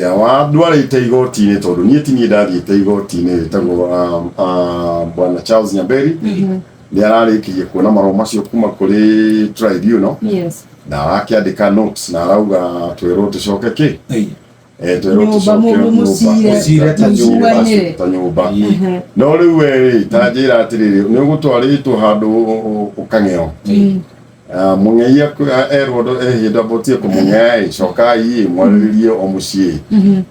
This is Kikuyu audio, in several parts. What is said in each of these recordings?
Ũrĩa wandwarĩte igoti-inĩ, tondũ niĩ ti niĩ ndathiĩte igoti-inĩ, wĩtagwo Bwana Charles Nyamberi, nĩ ararĩkirie kuona marũa macio kuma kũrĩ tribunal na arakĩandĩka notes na arauga twĩrwo tũcoke kĩ. Twĩrwo Nyũmba tũcoke mũcire. Mũcire ta nyũmba. Mũiguanĩre. Ta nyũmba. No rĩu we rĩ, ta njĩra atĩrĩrĩ, nĩ ũgũtwarĩtwo handũ ũkang'eo. Ah, mũng'ei erwo ehie ndambotie kũmũng'ea ĩ, cokai ĩ mwarĩrĩrie o mũciĩ.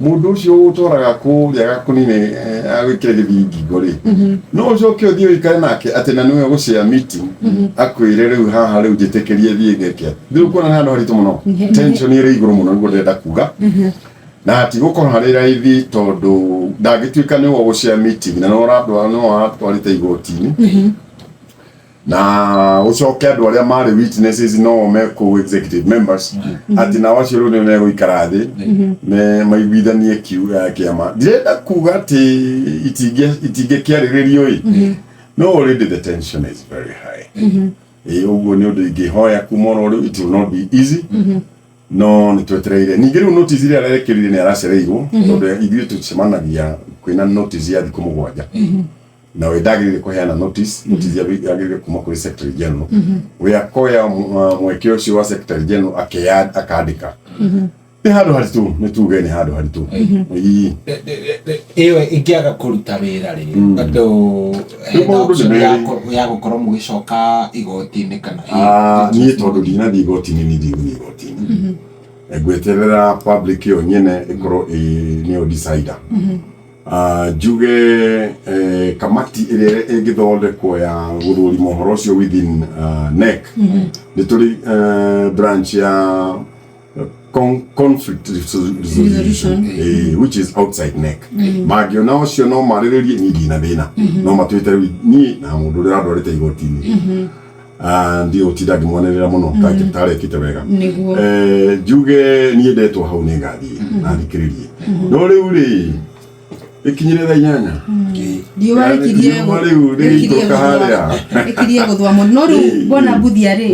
Mũndũ ũcio ũgũtwaraga kũrĩa gakũnini agwĩkĩre gĩthii ngingo rĩ, no ũcoke ũthiĩ ũikare nake atĩ na nĩwe ũgũcea meeting, akwĩre rĩu haha rĩu njĩtĩkĩrie thiĩ ngeke atĩ. Rĩu kuona nĩ handũ haritũ mũno, tension ĩrĩ igũrũ mũno nĩguo ndĩrenda kuga, na ti gũkorwo harĩ raithi tondũ ndangĩtuĩka nĩwe ũgũcea meeting na nĩwe nĩwe ũratwarĩte igoti-inĩ, na ucoke andũ arĩa marĩ witnesses no me kũu, executive members, atĩ nao acio rĩu nĩ megũikara thĩ me maiguithanie kiu ya kĩama. Ndirenda kuga atĩ itingĩkĩarĩrĩrio ĩ, no already the tension is very high. Ĩ ũguo nĩ ũndũ ingĩhoya kuma oro rĩu, it will not be easy, no nĩ twetereire. Ningĩ rĩu notice ĩrĩa arekĩrire nĩ aracereirwo, tondũ ithuĩ tũcemanagia kwĩna notice ya thikũ 7, na we ndagĩrĩire kũheana notice. Notice yagĩrĩire kuma kũrĩ secretary general. We akoya mweke ũcio wa secretary general akandĩka. Nĩ handũ haritũ, nĩ tuge nĩ handũ haritũ. Ĩĩ. Ĩyo ĩngĩaga kũruta wĩra rĩ, bado hena Maũndũ nĩ option ya merĩ. ya gũkorwo mũgĩcoka igoti-inĩ kana? Ah, niĩ tondũ ndinathiĩ igoti-inĩ, niĩ ndigũthiĩ igoti-inĩ. Ngweterera public ĩyo nyene ĩkorwo ĩ nĩyo decider. Ah, njuge kamati ĩrĩa ĩngĩthondekwo ya gũthũrima ũhoro ũcio within NEC, nĩ tũrĩ branch ya conflict resolution, Resolution. Which is outside NEC. Mangĩona ũcio no marĩrĩrie, niĩ ndina thĩna, no matuĩte rĩu niĩ na mũndũ ũrĩa ũrandwarĩte igoti-inĩ. Ah, ndigũtinda ngĩmwanĩrĩra mũno tarekĩte wega. Njuge niĩ ndetwo hau nĩ ngathiĩ na thikĩrĩrie, no rĩu rĩ ĩkinyire thaa 8. Riũa rĩkirie Riũa rĩu rĩgĩikũrũka harĩa. Rĩkirie gũthũa mũno, no rĩu bwana Mbuthia rĩ,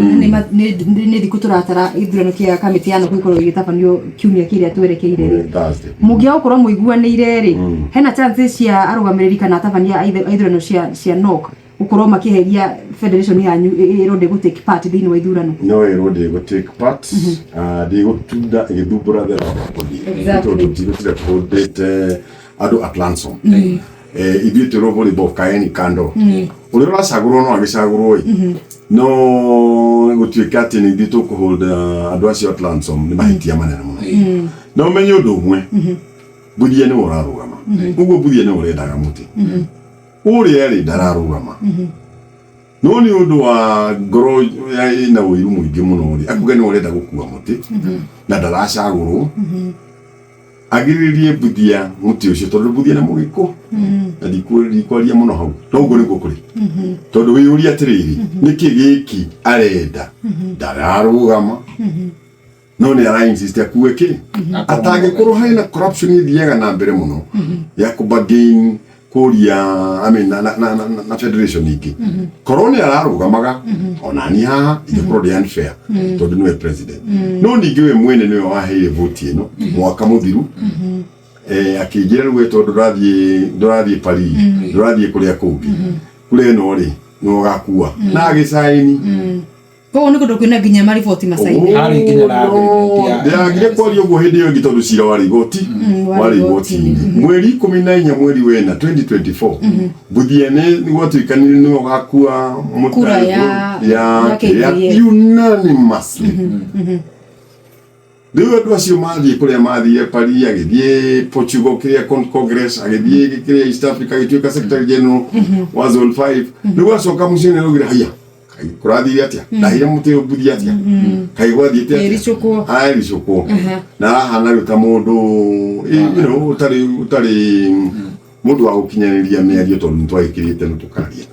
nĩ thikũ tũratara gĩthurano kĩa kamĩtĩ ya NOCK gĩkorwo gĩgĩtabanio kiumia kĩrĩa twerekeire rĩ, Thursday. Mũngĩaga gũkorwo mũiguanĩire rĩ, hena chances cia arũgamĩrĩri kana atabania a ithurano cia NOCK gũkorwo makĩeheria federation yanyu ĩrwo ndĩgũ take part thĩinĩ wa ithurano? No ĩrwo ndĩgũ take part. Ah, ndĩgũtunda ĩgĩthumbũra the body, tondũ ndigũtinda tũhũndĩte andũ at ransom. Ithuĩ twĩrwo volleyball kaeni kando, ũrĩa ũracagũrwo no agĩcagũrwo ĩ, no gũtuĩka atĩ nĩ ithuĩ tũkũhold andũ acio at ransom nĩ mahĩtia manene mũno. Na ũmenye ũndũ ũmwe, Mbuthia nĩwe ũrarũgama ũguo, Mbuthia nĩwe ũrendaga mũtĩ ũrĩa rĩ ndararũgama, no nĩ ũndũ wa ngoro ĩna ũiru mũingĩ mũno rĩ, akuge nĩwe ũrenda gũkua mũtĩ na ndaracagũrwo, agirĩrĩrie Mbuthia mũtĩ ũcio, tondũ Mbuthia nĩ mũgĩkũ na ndikwaria mũno hau, no ũguo nĩguo kũrĩ, tondũ wĩyũrie atĩrĩrĩ, nĩkĩ gĩkĩ arenda? Ndararũgama, no nĩ ara insist akue kĩ atangĩkorwo harĩ na corruption ĩthiaga na mbere mũno ya kũbargain kũria, I mean, na federation ingĩ. Korwo nĩ ararũgamaga ona niĩ haha ingĩkorwo ndĩ unfair, tondũ nĩwe president, no ningĩ we mwene nĩwe waheire vote ĩno mwaka mũthiru, akĩnjĩra rĩu we tondũ ndũrathiĩ Paris, ndũrathiĩ kũrĩa kũngĩ, kũrĩa ĩno rĩ nĩwe ũgakua na agĩcaini. Koguo nĩ kũndũ kwĩna nginya mariboti macaine. Harĩ nginya na agreement Ndĩragire kwaria ũguo hĩndĩ ĩyo ĩngĩ tondũ cira warĩ igoti, warĩ igoti-inĩ mweri 14 mweri wena 2024. Mbuthia nĩ gwatuĩkanire nĩwe ũgakua Kura ya ya KPF. Unanimously. Rĩu andũ acio mathiĩ kũrĩa mathiire Paris, agĩthiĩ Portugal kĩrĩa congress, agĩthiĩ kĩrĩa East Africa, agĩtuĩka secretary general wa zone 5. Rĩu acoka mũciĩ nĩ araugire haiya, kaĩ kũrathire atĩa? Ndahire mũtĩ mbuthi atĩa? Kaĩ gwathiĩte atĩa? Ericũkwo. Arericũkwo na arahana rĩu ta mũndũ ũtarĩ mũndũ wa gũkinyanĩria mĩario, tondũ nĩ twagĩkĩrĩte na tũkaria.